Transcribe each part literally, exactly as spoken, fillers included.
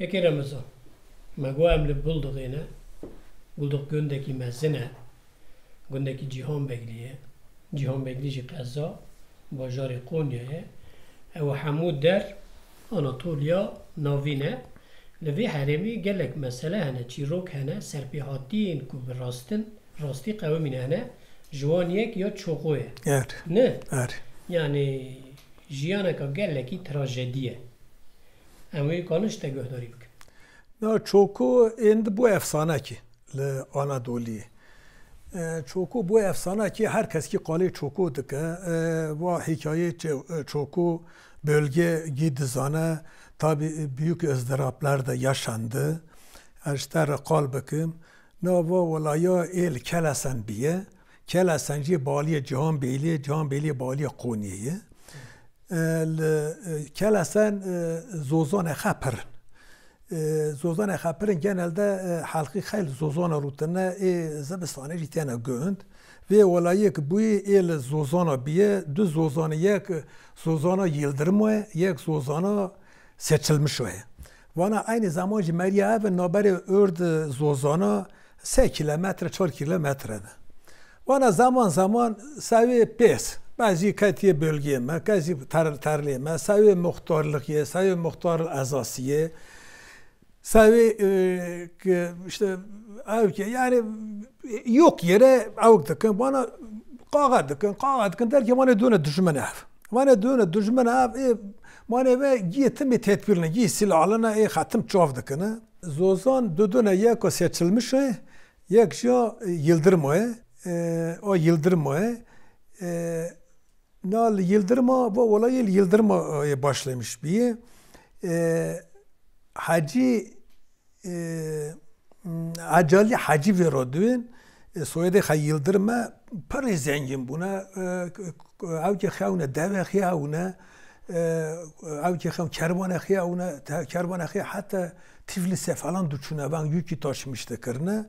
Kekê Remezan, me got em li Bulduxê ne. Bulduq gundekî mezin e. Gundekî Cîhanbeglî ye. Cîhanbeglî jî qeza, bajarê Qonyayê ye. Ew hemû der Anatoliya navîn e. Li vê herêmê gelek mesele hene, çîrok hene, serpêhatiyên ku bi rastin, rastî qewimîn hene, ji wan yek ya Çoxo ye. Er. Ne? Er. Yanî jiyaneka gelekî trajedî ye. Em wê kanin ji te guhdarî bikin. Na Çoko êndi bû efsanekî li Anadoliyê. E, Çoko bû efsanekî, her kes kî qalê Çoko dike. E, va hikayê Çe-, e, Çoko bölge gî dizane. Tabi büyük ızdıraplar da yaşandı. Ez ji te re qal bikim. Na va welaya ê li Kelesen biye. Kelesen jî baliyê Cihanbêliyê, Cihanbêliyê baliyê Qonyê ye. E, li, e, Kelesen, e, zozanê xwe pir in. E, zozanê xwe pir in, genelde, e, helqî xeyl zozana rûtine, ê zivistanê jî têne gund. Vê welayê ki bûyî ê li zozana biye, du zozanê, yek zozana Yildirmo ye, yek zozana Seçilmişo ye. Vana eynî zeman jî meriya ev naberê ord zozana se kilometre, çar kilometre ne. Vana zaman zaman sewê pês, bezî ketiye bölgeyê me, kezî ter-, terlê me, sewê muxtarlixiyê, sewê muxtar ezasiyê, sewê, e, ki işte ew ki, yani yok yere ew dikin, vana qaxa dikin, qaxa dikin, derkê vanê dûne dijmin ev. Vanê dûne dijmin ev, ê, vanê ve giyê timê tedbîrine, giyê silahline, ê xetim çav dikine. Zozan dudune, yeko Seçilmiş e, yek jî, e, Yildirmo ye. E, o Yildirmo ye. E, na li Yildirma, bu olayê li Yildirma, e, başlamış biye. E, Hacî, e, Hacali Hacî vê re dûn, e, soyadê xwe Yildirme, pirê zengin bûne. E, k-, k-, ew ki xewne, deve xewne, e, ew ki xewn kervane xewne, te-, kervane xew heta Tiflisê falan diçûne, van yükü taşımış dikirine.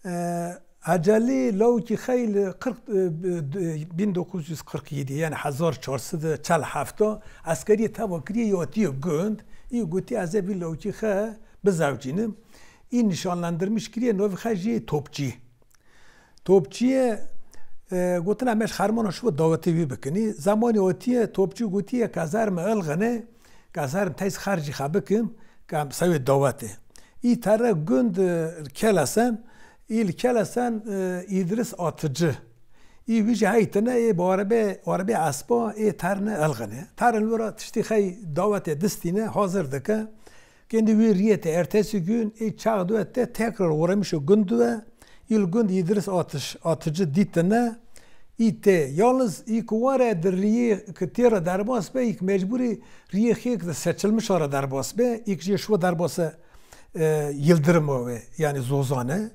E, Hacali lawkî xeyl qirk, e, bin dokuz yüz kırk yedi, yani hezar çar sed û çel heft, eskeriyê teva kiriye, yatiye gund, î gotî ez ê vî lawkî xe bizewcînim. Î nişanlendirmiş kiriye, novî xe jî Topçî. Topçiyê, e, gotina me ji Xermana şivo dawetê wî bikinî. Zemanî otiye Topçî gotiye, kazarme ilxine, kazarm teyz xercî xe bikim, kam sewê dawetê. Î tere gund, e, Kelesen, î li Kelesen, e, Îdris Atıcı. Î wî jî heytine, ê bi arebe, arebe espa, ê terne ilxine. Terin wira tiştî xey dawetê distîne, hazir dike. Kendi wî riyê te ertesi gün, ê çax dû te tekrar uğramış o gund dû. Îl gund Îdris Atış, Atıcı dîtine, î tê. Yalnız î ku ware di riyê ki tê re derbas be, îk mecburî riyê xêk de Seçilmiş re derbas be, îk jê şo derbase, e, Yildirim o ve, yani Zozane.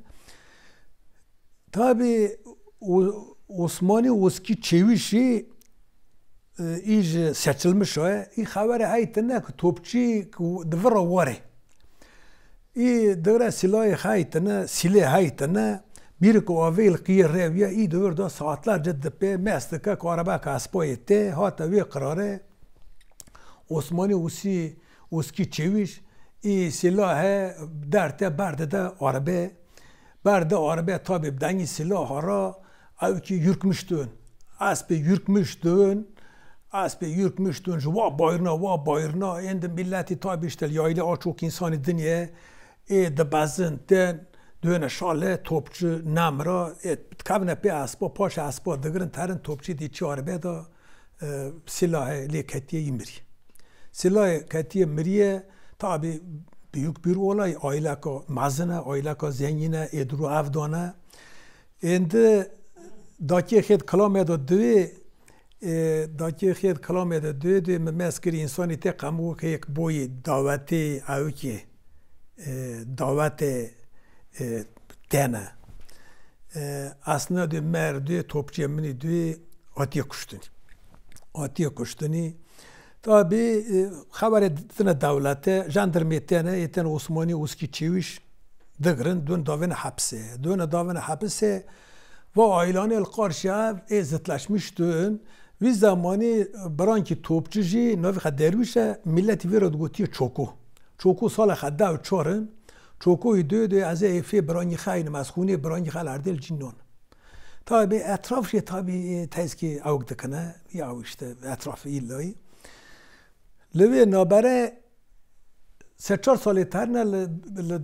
Tabi o-, Osmanî Oskî Çêwîşî, e, î ji Seçilmiş e, î xewere heytine ki Topçî ki di vir re were. Î dewre silahê heytine, silê heytine, bîr ku avê li qiyê rêviya, î dewr da saatlerce dipe, mest dike ku araba ka espoyê tê, hate wê qirare, Osmanî Usî, Uskî Çêwîş, î silahê derte berde de arabe, berde arabe tabi bi dengî silaha ra, ew ki yürkmüş dön. Espê yürkmüş dön, espê yürkmüş dön, ji wa bayrina, wa bayrina, êndi milletî tabi işte li yaylê a çok insanî dinye, ê dibezin, tên, döne şale, Topçu, namra, ê dikevine pê espa, paşê espa digirin, terin Topçî dî çi arbe da, e, silahê lê ketiye yî mirî. Silahê ketiye miriye, tabi büyük bir olay, aileka mezin e, aileka zengin e, ê duru ev dane. Êndi dakê xêt kilame da duê, e, dakê xêt kilame da duê, duê mi mez kir insanî tê qemû xêk boyê dawetê ewkê, e, dawetê, e, tene. E, aslında duê mer duê, Topçê minî duê, hatiye kuştinî. Hatiye kuştinî. Tabi, e, xeberê ditine dewlete, jandarmê tene, ê tene Osmanî Uskî Çêwîş digirin, dön davêne hepsê. Döne davêne hepsê, va aylanê li qarşî ev ê zitleşmiş dön. Vî zemanî birankî Topçi jî, navî xe Derwîş e, milletî vê re digotiye Çoko. Çoko sala xwe dew çar in. Çoko yî dê dê ez ê fê birangî xeynim, ez xûnê birangî xel erdê li cî non. Tabî etraf jê tabî, e, teyskî ewk dikine. Ya ew işte etrafê îlayî. Li vê nabere se çar salê terine li, li,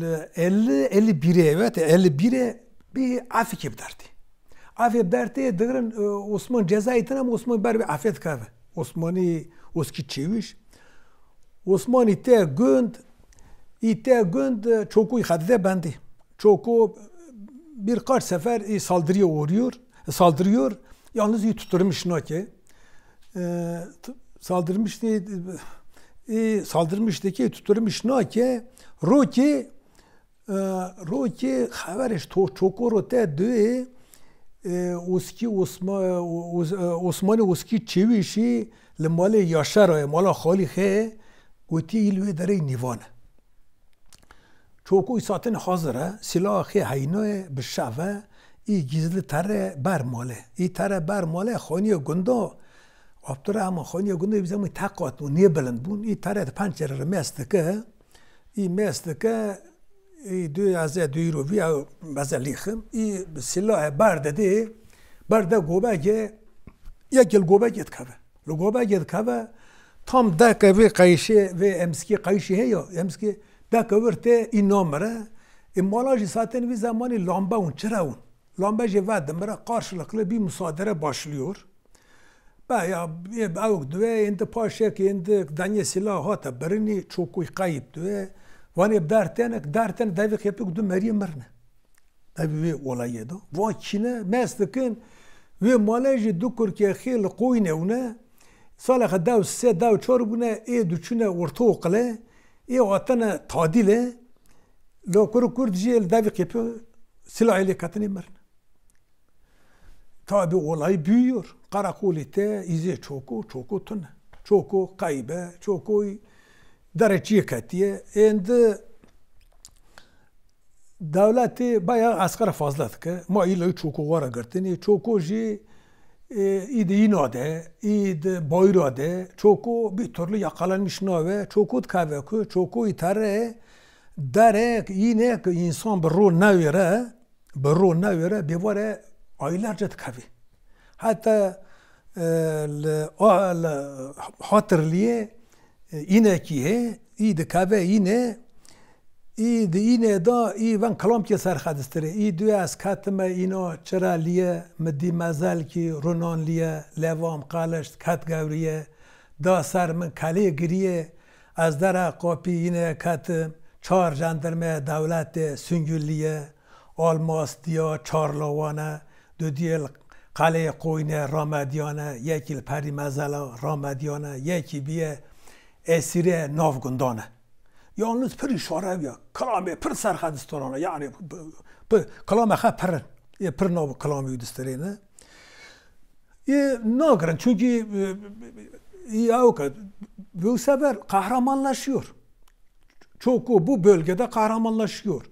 li elli, elli bîrê, evet, elli bîrê bî efkê bi dertê. Efê bi dertê digirin, e, Osman cezayê tine, Osman ber bi efê dikeve. Osmanî Oskî Çêwîş. Osmanî te gund, î te gund, e, Çokoyî xedide bendî. Çoko birkaç sefer î saldırıya uğruyor, saldırıyor. Yalnız î tuturmuş nake. E, t-, saldırmış de, e, saldırmış de ki tuturmuş nake. Rokê, e, rokê xeverê ji to-, Çokoro te duyê, e, Oskî Osma-, Os-, e, Osmanî Oskî Çêwîşî li malê Yaşar e, mala xalî xe, gotî î li wê derê nîvan e. Çoko î satin hazir e, sîlaha xê heyno ye, bi şev e, î gizli tere ber male. Î tere ber male, xaniya gunda, Abdurrahman xaniya gunda, bi zemî teqat û nêbilind bûn. Î tere di pençere re mes dike, î mes dike, î dû ez ê dû îro vî, ez ê lîxim. Î sîlahê ber didê, ber de gobekê, yekê li gobekê dikeve. Li gobekê dikeve, tam deke vê qayîşê, vê emskê qayîşê heye, emskê deke wir tê î namire. E, mala jî saten vî zemanî lambe hûn, çira hûn. Lambe jî vedimire, karşılıklı bir müsadere başlıyor. Be ya, e, ewk duê, êndi paşek, êndi dengê sîlah hate birinî, çokuy qayîb duê. Vanê bi dertenek, derten devî xêpik du meriyê mirne. Ev wê olayê de. Van çîne, mes dikin, wê male jî du kurkê xê li qoyne ûne, sala xwe dew sê, dew çar bûne, ê diçûne ortaokile, ê hatine tadîle, la kur û kurd jî li devî qêpî silahê lê ketine mirine. Tabi olay büyüyor. Qereqolê te îzê çoko, çoko tune. Çoko qaybe, çoko derê çiyê ketiye. Êndi Dewletê baya esqera fazla dike. Ma îlayî çoko wara girtinê. Çoko jî, e, î di îna de, î di bayra de. Çoko bir türlü yakalanmış nabe. Çoko dikeve ku, çoko î tere, derek, înek, insan bi ro newêre, bi ro newêre, bêvare aylarca dikeve. Hatta, e, li, a, li Hatirliyê, e, înekî hê, î dikeve îne, î di îne da, î ven kilamkê ser xwe distirê. Î dû ez ketime îna çira liye, mi dî mezelkî runan liye, levam qelişt, ket gewriye, da ser min kelê giriye, ez dere qapî îne ketim, çar jendirme dewletê Sungul liye, Almas diya çar lawane, dudiyê li qeleyê qoyne ramediyane, yekî li perî mezela ramediyane, yekî biye esîrê nav gundane. Yalnız pir îşare biya, kilamê pir serxedistorane, yani p-, p-, kilame xe pir in. Ê pir nav kilamê wî distirêne. Ê nagirin, çünkü, e, e, e, ya o kadar. Bu sefer kahramanlaşıyor. Çoko bu bölgede kahramanlaşıyor.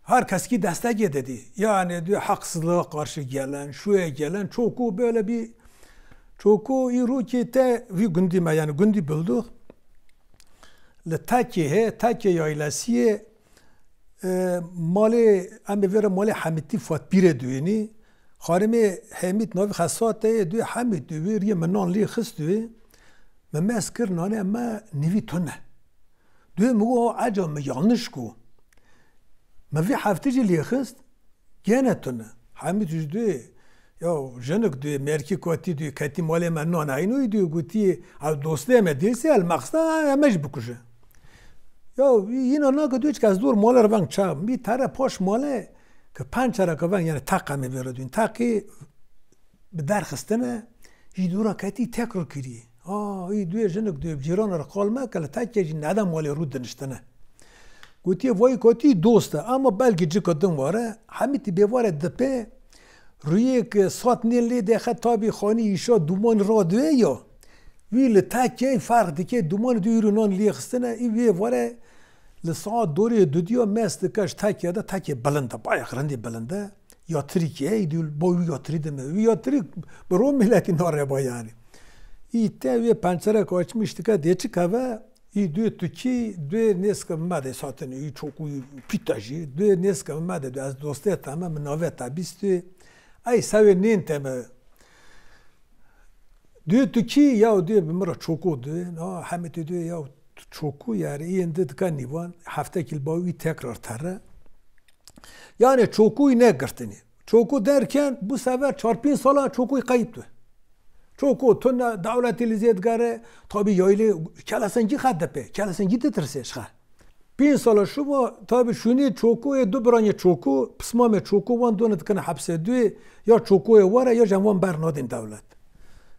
Herkes ki destek dedi. Yani diyor, haksızlığa karşı gelen, şuya gelen, Çoko böyle bir, Çoko îro ki te vî gundî me, yani gundî bildu. Li Tekê he, Tekê yaylasiyê, e, malê, em ê vêre malê Hemîtî Fatpîrê duyênî. Xanimê Hemît navî xesateyê duyê Hemît duyê, riyê min nan lê xist duyê. Me mes kir, nanê me nivî tune. Duyê min got, "Eca min yanlış got." Me vî heftê jî lê xist, gene tune. Hemîd jî duyê, ya jinik duyê, mêrkî kotî duyê, ketî malê me nan eynoyî duyê, gotî, "Ev dostê me dêsê el mexsta, em ê jî bikuje." Ya, yîna nake duyê çik ez dor male re veng ça, bî tere paş male, ke pençereke veng, yani teqe me vê re duyên. Teqê bi derxistine, jî dûra ketî tekrar kirî. A, î duyê jinik duyê cîran re qal me ke li Tekke jî nede malê rû diniştine. Gotiye, "Vay kotî dost e, ama belkî cika din ware." Hemîtî bêvare dipê, rûyê ke sat nê lê dexe tabî xanî îşa dumanî ra duyê ya. Wî li Tekke ferq dike, dumanî duyê rû nan lê xistine, î wê vare li saet dorê dudiya mes dike ji Tekke de, Tekke bilind e, bayax rindî bilind e. Yatirîkî heye, dû bo wî yatirî dime. Wî yatirî bi ro miletî nareba yani. Î te wê pencerek açmiş dike, dê çi keve, Î duyê tu kî, duyê nêzikê min me de satin, î çokû pîta jî, duyê nêzikê min me de, ez dostê te me, min navê te bîstî. Ey sewê nên te me. Duyê tu kî, ya duyê bi min re çokû duyê. Na, hemê tu duyê ya çokû, yani, yên di dika nîvan, hefte kî li bawî tekrar tere. Yani çokûyî negirtinî. Çokû derken bu sefer çar pênc sala çokûyî qeyb tu. Çokû tune dewletî li zêdgere, tabî yaylê kelesengî xet dipê, kelesengî ditirsê ji xe. Pênc sala şuva, tabî şûnî çokû ê du biranyê çokû, pismamê çokû wan done dikine hepsê duyê, ya çokûyê were ya ji wan bernadin dewlet.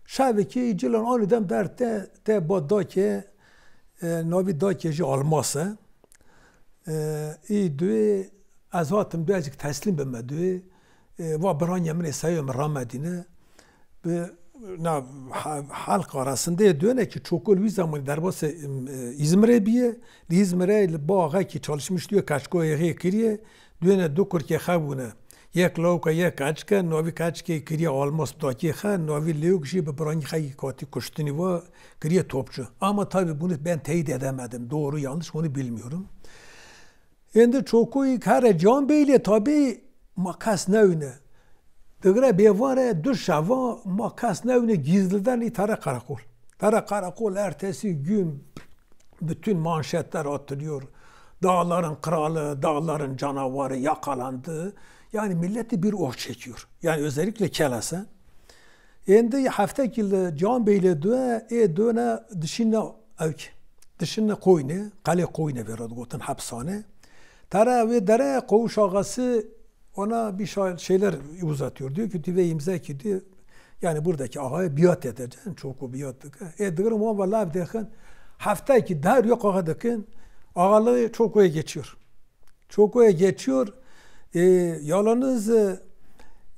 Şevekî cilan anî dem der te, te ba dakê, e, navî dakê jî Almas e. E, î duyê ez hatim duyê ez jî teslîm bime duyê. E, va biranya min ê sewê min ramedîne. Bi na ha-, halka resindê duyê ne ki çokû li wî zamanî derbasê, e, Îzmirê bîye. Li Îzmirê li ba axekî çalışmiş duyê keçkoyê xê kiriye. Duyê ne du kurkê xe bûne. Yek lawika yek keçike, navî keçikê kiriye Almas dakê xe, navî lêwik jî bi biranyî xeyî katî kuştinî va kiriye topçu. Ama tabi bunu ben teyit edemedim. Doğru yanlış onu bilmiyorum. Êndî çokûyî here Cihanbeylê tabî ma kes newîne. Digre bêvan re du şeva ma kes newîne gizliden î tere karakol. Tere karakol ertesi gün bütün manşetler atılıyor. Dağların kralı, dağların canavarı yakalandı. Yani milleti bir oh çekiyor. Yani özellikle Kelesen. Êndî heftekî li Cihanbeylê due, ê done dişîne ewk. Dişîne Qoyne, qelê Qoyne vê re digotin hepsane. Tere wê dere Koğuş ağası ona bir şey, şeyler uzatıyor. Diyor ki, diyor, ve imza ki diyor, yani buradaki ağaya biat edeceksin. Çok o biat dike. E, diyorum ama laf dekin. Heftekî der yok ağa dekin. Ağalığı çok oya geçiyor. Çoko'ya geçiyor. E, yalnız, e,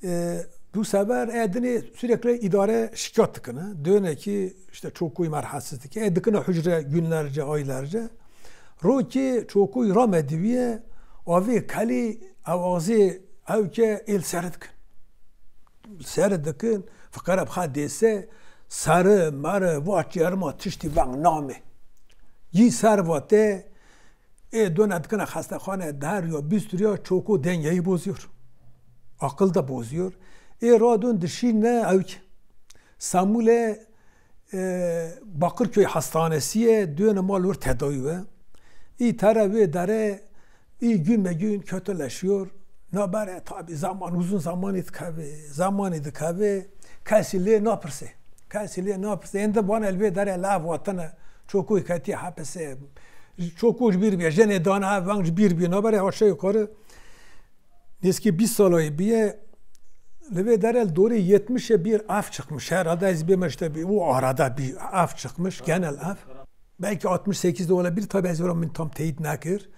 e, bu sefer Edin'i sürekli idare şikayet dikine. Diyor ki işte Çoko'yu merhatsızlık. E, dikine hücre günlerce, aylarca. Roki Çoko'yu ramediviye, avi kali avazi evke el seret dikin. Seret dikin, fıkara bxa dese, sarı, marı, vaç yarıma tişti vang name. Yi servate, Ê dona dikine xestexane, der ya bîst liraya Çoko dengeyî bozuyor. Akıl da bozuyor. Ê radon dişîne ewk. Samûlê, e, Bakırköy Hastanesi'ye döne mal wir tedavi ve. Î tere wê dere, î gün be gün kötüleşiyor. Nabere tabi zaman, uzun zamanî dikeve, zamanî dikeve, kesî lê napirse. Kesî lê napirse. Ênde bana el vê dere lav watene, Çoko'yu ketiye hapise. Çoko ji bîr bîye, jenê dane ev veng ji bîr bîye. Nabere aşağı yukarı nêzîkî bîst salayê bîye. Li vê derê li dorê yetmişê bir af çıkmış. Herhalde ez bême işte bir, o arada bir af çıkmış, genel af. Belki altmış sekizde olabilir, tabi ez min tam teyit nekir.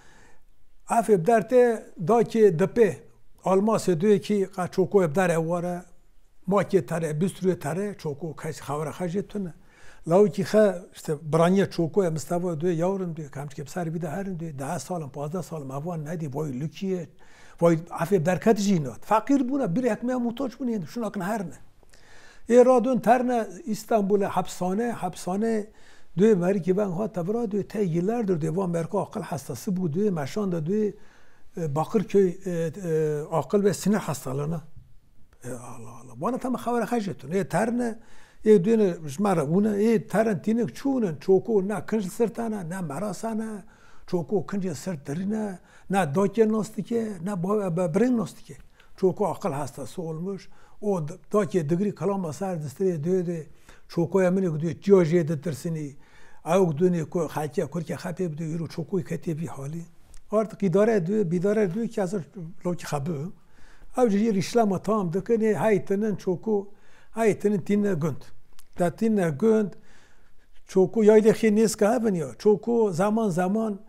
Afê bi derte dakê dipê, Almasê diyor ki, ka Çoko'ya bi dere ware, Makê tere, bistruyê tere, Çoko kes xewra xecê tune. Lawikî xe, işte, biraniye Çoko'ya Mustafa diyor, yavrum diyor, kamçike bir ser bir de herin diyor, daha salım, fazla salım, avan ne diyor, vay lükiye, vay afê derket jî nat. Fakir buna, bir ekmeğe muhtaç buna, şuna kin herine. Ê radon terne İstanbul'e hapishane, hapishane diyor, merikî ben ha tevra diyor, te yıllardır diyor, va merka akıl hastası bu diyor, meşan da diyor, e, Bakırköy, e, e, akıl ve sinir hastalığına. E, Allah Allah. Bana tamam xewere xeşetun. E, terne, e, duyene, ji me re bûne, e, teren tînek çûnin, Çoko ne kinc li sir tane, ne merasa ne, Çoko kincê sir dirîne, ne dakê nas dike, ne ba-, be-, birên nas dike. Çoko akıl hastası olmuş. O d-, dakê digirî kilama ser distirê diyor de, Çokoya min ê diyor, ciya jê ditirsinî. Ew dunê ku xelkê Kurkê xepê bide, îro Çokoyî ketiye vî halî. Artık idare diyor, bidare diyor ki ez lokî xebi. Ew jî rîşlema tam dikin, ê heytinin Çoko, heytinin tîne gund. De tîne gund, Çoko yaylê xê nêzka hebin ya. Çoko zaman zaman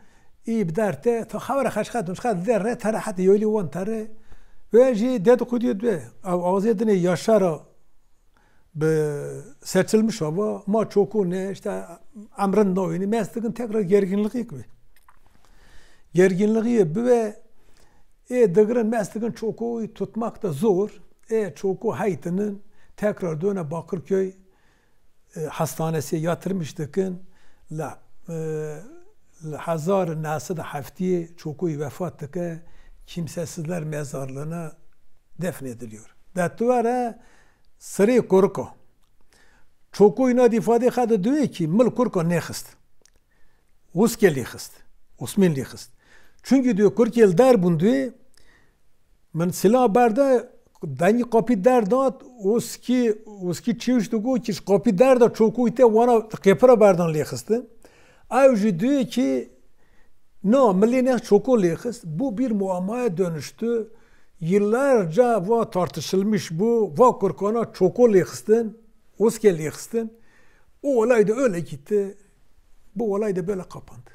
î bi derte, ta xewre xeşxetun, xet der re, tere hete yaylê wan tere. Ve jî dedikoduya due. Ew azê dinê Yaşara bi seçilmiş ava, ma Çoko ne, işte emrin navînî, mestikin tekrar gerginlik bi. Gerginliği bibe, ê digirin mestikin Çoko'yu tutmak da zor. Ê Çoko heytinin tekrar döne Bakırköy, e, hastanesi yatırmış dikin. La e, li hezar neh sed heftiyê Çokoyî vefat dike, kimsesizler mezarlığına defnediliyor. Detwere sirê kurka. Çokoyî na dîfadê xwe de duyê kî mil kurka nêxist. Uske lêxist. Osmên lêxist. Çünkü diyor kurkê li der bûn diyor. Min silah berde, dengî qapî derdat, uskî, uskî çêwişt û got ki ji qapî derda Çokoyî te wana qêpira berdan lêxistin. Ew jî diyor ki na milê ne Çoko lêxist. Bu bir muammaya dönüştü. Yıllarca va tartışılmış bu. Va kurkana Çoko lêxistin. Uske lêxistin. O olay da öyle gitti. Bu olay da böyle kapandı.